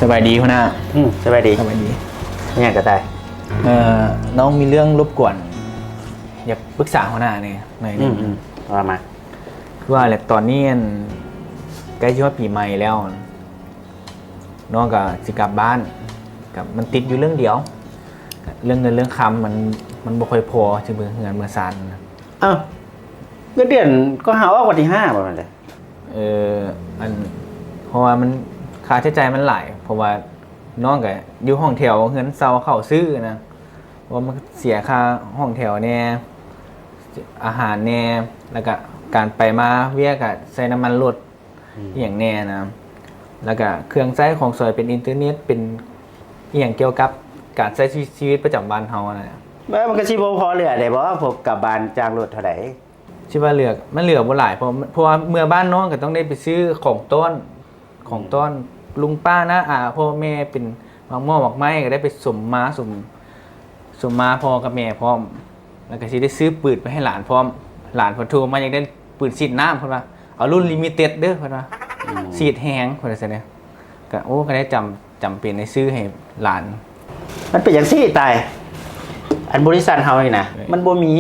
ສະບາຍດີຫົວໜ້າ. ອືມ ສະບາຍດີ. ສະບາຍດີ. ມີຫຍັງກະໄດ້? ເອີ ນ້ອງມີເລື່ອງລົບກວນ ຢາກປຶກສາຫົວໜ້າແດ່ໜ້ອຍໜຶ່ງ. ອືມ ອືມ ວ່າມາ. ຄືວ່າແຫຼະ ຕອນນີ້ ອັນ ໃກ້ຊິຮອດປີໃໝ່ແລ້ວ ນ້ອງກະຊິກັບບ້ານ ກະມັນຕິດຢູ່ເລື່ອງດຽວ ເລື່ອງເງິນເລື່ອງຄຳ ມັນ ມັນບໍ່ຄ່ອຍພໍຊິເບິ່ງເຮືອນເບິ່ງຊານ. ອ້າວ ເງິນເດືອນກໍຫາອອກວັນທີຫ້າບໍ່ແມ່ນເດ? ເອີ ອັນ ເພາະວ່າມັນ ຄ່າໃຊ້ຈ່າຍມັນຫຼາຍ ເພາະວ່ານ້ອງກະຢູ່ຫ້ອງແຖວ ເຮືອນເຊົ່າເຂົາຊື້ນະ ເພາະວ່າມັນເສຍຄ່າຫ້ອງແຖວແດ່ ອາຫານແດ່ ແລ້ວກະການໄປມາວຽກກະໃຊ້ນ້ຳມັນລົດ ອືມ ອີ່ຫຍັງແດ່ນະ ແລ້ວກະເຄື່ອງໃຊ້ຂອງສອຍ ເປັນອິນເຕີເນັດ ເປັນອີ່ຫຍັງກ່ຽວກັບການໃຊ້ຊີວິດ ຊີວິດປະຈຳວັນເຮົານະ. ແມ່ນ ມັນກະຊິບໍ່ພໍເຫຼືອໄດ້ບໍ່ ພວກກັບບ້ານຈ້າງລົດເທົ່າໃດ? ຊິວ່າເຫຼືອ ມັນເຫຼືອບໍ່ຫຼາຍ ເພາະ ເພາະວ່າເມືອບ້ານນ້ອງກະຕ້ອງໄດ້ໄປຊື້ຂອງຕ້ອນ ຂອງຕ້ອນ ອືມ ລຸງປ້ານ້າອາ ພໍ່ແມ່ ເປັນໝາກໝໍ້ໝາກໄມ້ ກະໄດ້ໄປສົມມາ ສົມ ສົມມາພໍ່ກັບແມ່ພ້ອມ ແລ້ວກະຊິໄດ້ຊື້ປືນໄປໃຫ້ຫຼານພ້ອມ. ຫຼານເພິ່ນໂທມາຢາກໄດ້ປືນສີດນ້ຳ ເພິ່ນວ່າ ເອົາລຸ້ນລິມິເຕັດເດີ ເພິ່ນວ່າ ອືມ ສີດແຮງ ເພິ່ນວ່າຊັ້ນເດ. ກະ ໂອ້ ກະໄດ້ຈຳ ຈຳເປັນໄດ້ຊື້ໃຫ້ຫຼານ. ມັນເປັນຈັ່ງຊີ້ຕາຍ ອັນບໍລິສັດເຮົານີ້ນະ ເອີ ມັນບໍ່ມີ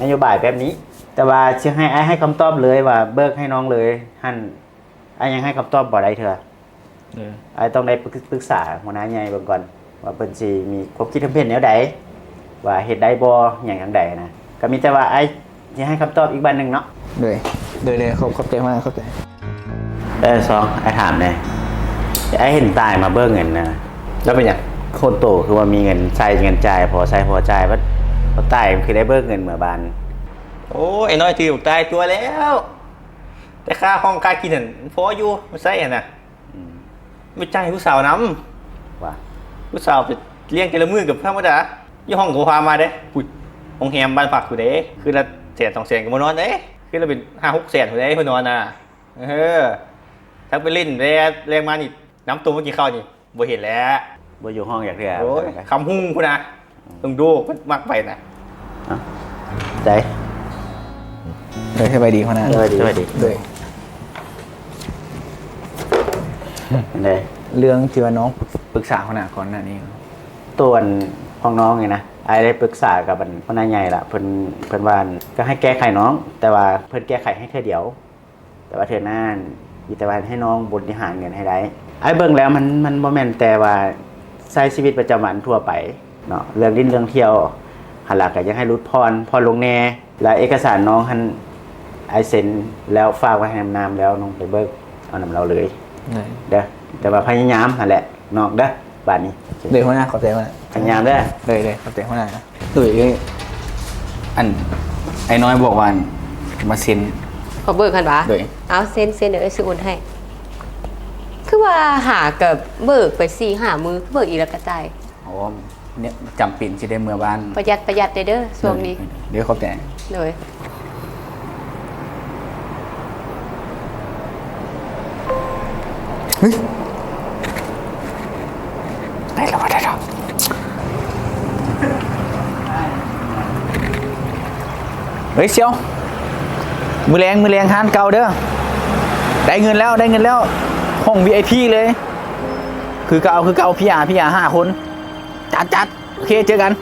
ນະໂຍບາຍແບບນີ້ ແຕ່ວ່າຊິໃຫ້ ອ້າຍໃຫ້ຄຳຕອບເລີຍວ່າເບີກໃຫ້ນ້ອງເລີຍຫັ້ນ ອ້າຍຍັງໃຫ້ຄຳຕອບບໍ່ໄດ້ເທື່ອ. ເອີ ອ້າຍຕ້ອງໄດ້ປຶກ ປຶກສາຫົວໜ້າໃຫຍ່ເບິ່ງກ່ອນ ວ່າເພິ່ນຊິມີຄວາມຄິດຄວາມເຫັນແນວໃດ ວ່າເຮັດໄດ້ບໍ່ ຫຍັງຈັ່ງໃດນະ. ກະມີແຕ່ວ່າອ້າຍຊິໃຫ້ຄຳຕອບອີກບາດໜຶ່ງເນາະ. ໂດຍ ໂດຍ ໂດຍ ຂອບ ຂອບໃຈມາກ ຂອບໃຈ. ເອີ ຊອງ ອ້າຍຖາມແດ່ ອ້າຍເຫັນຕາຍມາເບີກເງິນນະ ແລ້ວເປັນຫຍັງ? ຄົນໂຕຄືວ່າມີເງິນໃຊ້ເງິນຈ່າຍ ພໍໃຊ້ພໍຈ່າຍ ບັດ ບັດຕາຍຄືໄດ້ເບີກເງິນເມືອບ້ານ? ໂອ້ຍ ອ້າຍນ້ອຍຖືກຕາຍຕົວແລ້ວ ແຕ່ຄ່າຫ້ອງຄ່າກິນຫັ້ນພໍຢູ່ ມັນໃຊ້ຫັ້ນນະ. ອືມ ໄປຈ່າຍໃຫ້ຜູ້ສາວນຳ ວ່າ ຜູ້ສາວໄປລ້ຽງແຕ່ລະມື້ກະທຳມະດາ ຢູ່ຫ້ອງກະບໍ່ພາມາເດ້. ພຸ້ນ ໂຮງແຮມບ້ານພັກພຸ້ນເດ້ ຄືລະແສນສອງແສນກະບໍ່ນອນເດ້ ຄືລະເປັນຫ້າຫົກແສນພຸ້ນເດ້ ເພິ່ນນອນນະ. ເອີ ທັງໄປຫຼິ້ນແລ ແລງມານີ້ ນຳໂຕມາກິນເຂົ້ານີ້ ບໍ່ເຫັນແລ້ວ ບໍ່ຢູ່ຫ້ອງຈັກເທື່ອ. ໂອ້ຍ ຄຳຮຸ່ງພຸ້ນນະ ເບິ່ງດູ ມັກໄປນະ. ເອົາ ໃຈ ໂດຍ ສະບາຍດີຫົວໜ້າ. ສະບາຍດີ ສະບາຍດີ. ໂດຍ ເລື່ອງທີ່ວ່ານ້ອງປຶກສາຫົວໜ້າກ່ອນໜ້ານີ້ ໂຕອັນຂອງນ້ອງນີ້ນະ ອ້າຍໄດ້ປຶກສາກັບອັນຫົວໜ້າໃຫຍ່ລະ ເພິ່ນ ເພິ່ນວ່າກະໃຫ້ແກ້ໄຂນ້ອງ ແຕ່ວ່າເພິ່ນແກ້ໄຂໃຫ້ເທື່ອດຽວ ແຕ່ວ່າເທື່ອໜ້າມີແຕ່ວ່າໃຫ້ນ້ອງບໍລິຫານເງິນໃຫ້ໄດ້. ອ້າຍເບິ່ງແລ້ວມັນ ມັນບໍ່ແມ່ນແຕ່ວ່າໃຊ້ຊີວິດປະຈຳວັນທົ່ວໄປເນາະ ເລື່ອງຫຼິ້ນເລື່ອງທ່ຽວຫັ້ນລະ ກະຢາກໃຫ້ຫຼຸດຜ່ອນ ຜ່ອນລົງແດ່. ແລ້ວເອກະສານນ້ອງຫັ້ນ ອ້າຍເຊັນແລ້ວຝາກໄວ້ໃຫ້ນຳນາມ ແລ້ວນ້ອງໄປເບີກເອົານຳລາວເລີຍເດີ. ແຕ່ວ່າພະຍາຍາມຫັ້ນແຫຼະນ້ອງເດີ. ບາດນີ້ ໂດຍ ຫົວໜ້າ ຂອບໃຈຫົວໜ້າ. ພະຍາຍາມເດີ. ໂດຍ ໂດຍ ຂອບໃຈຫົວໜ້າ. ໂດຍ ອັນ ອ້າຍນ້ອຍບອກວ່າ ມາເຊັນ ຂໍເບີກຫັ້ນຫວາ? ໂດຍ. ເອົາ ເຊັນ ເຊັນ ດຽວເອື້ອຍຊິໂອນໃຫ້. ຄືວ່າຫາກະເບີກໄປສີ່ຫ້າມື້ ເບີກອີກແລ້ວກະຈ່າຍ. ອໍ ແນວ ຈຳເປັນຊິໄດ້ເມືອບ້ານ. ປະຢັດ ປະຢັດແດ່ເດີ ຊ່ວງນີ້. ໂດຍ ໂດຍ ຂອບໃຈ. ໂດຍ. ເຮີ້ຍ ໄດ້ແລ້ວ ໄດ້ແລ້ວ. ເຮີ້ຍ ສ່ຽວ ມື້ແລງ ມື້ແລງຮ້ານເກົ່າເດີ. ໄດ້ເງິນແລ້ວ ໄດ້ເງິນແລ້ວ ຫ້ອງ ວີໄອພີ ເລີຍ. ຄືເກົ່າ ຄືເກົ່າ ພີອາ ພີອາ ຫ້າຄົນ. ຈັດ ຈັດ. ໂອເຄ ເຈີກັນ.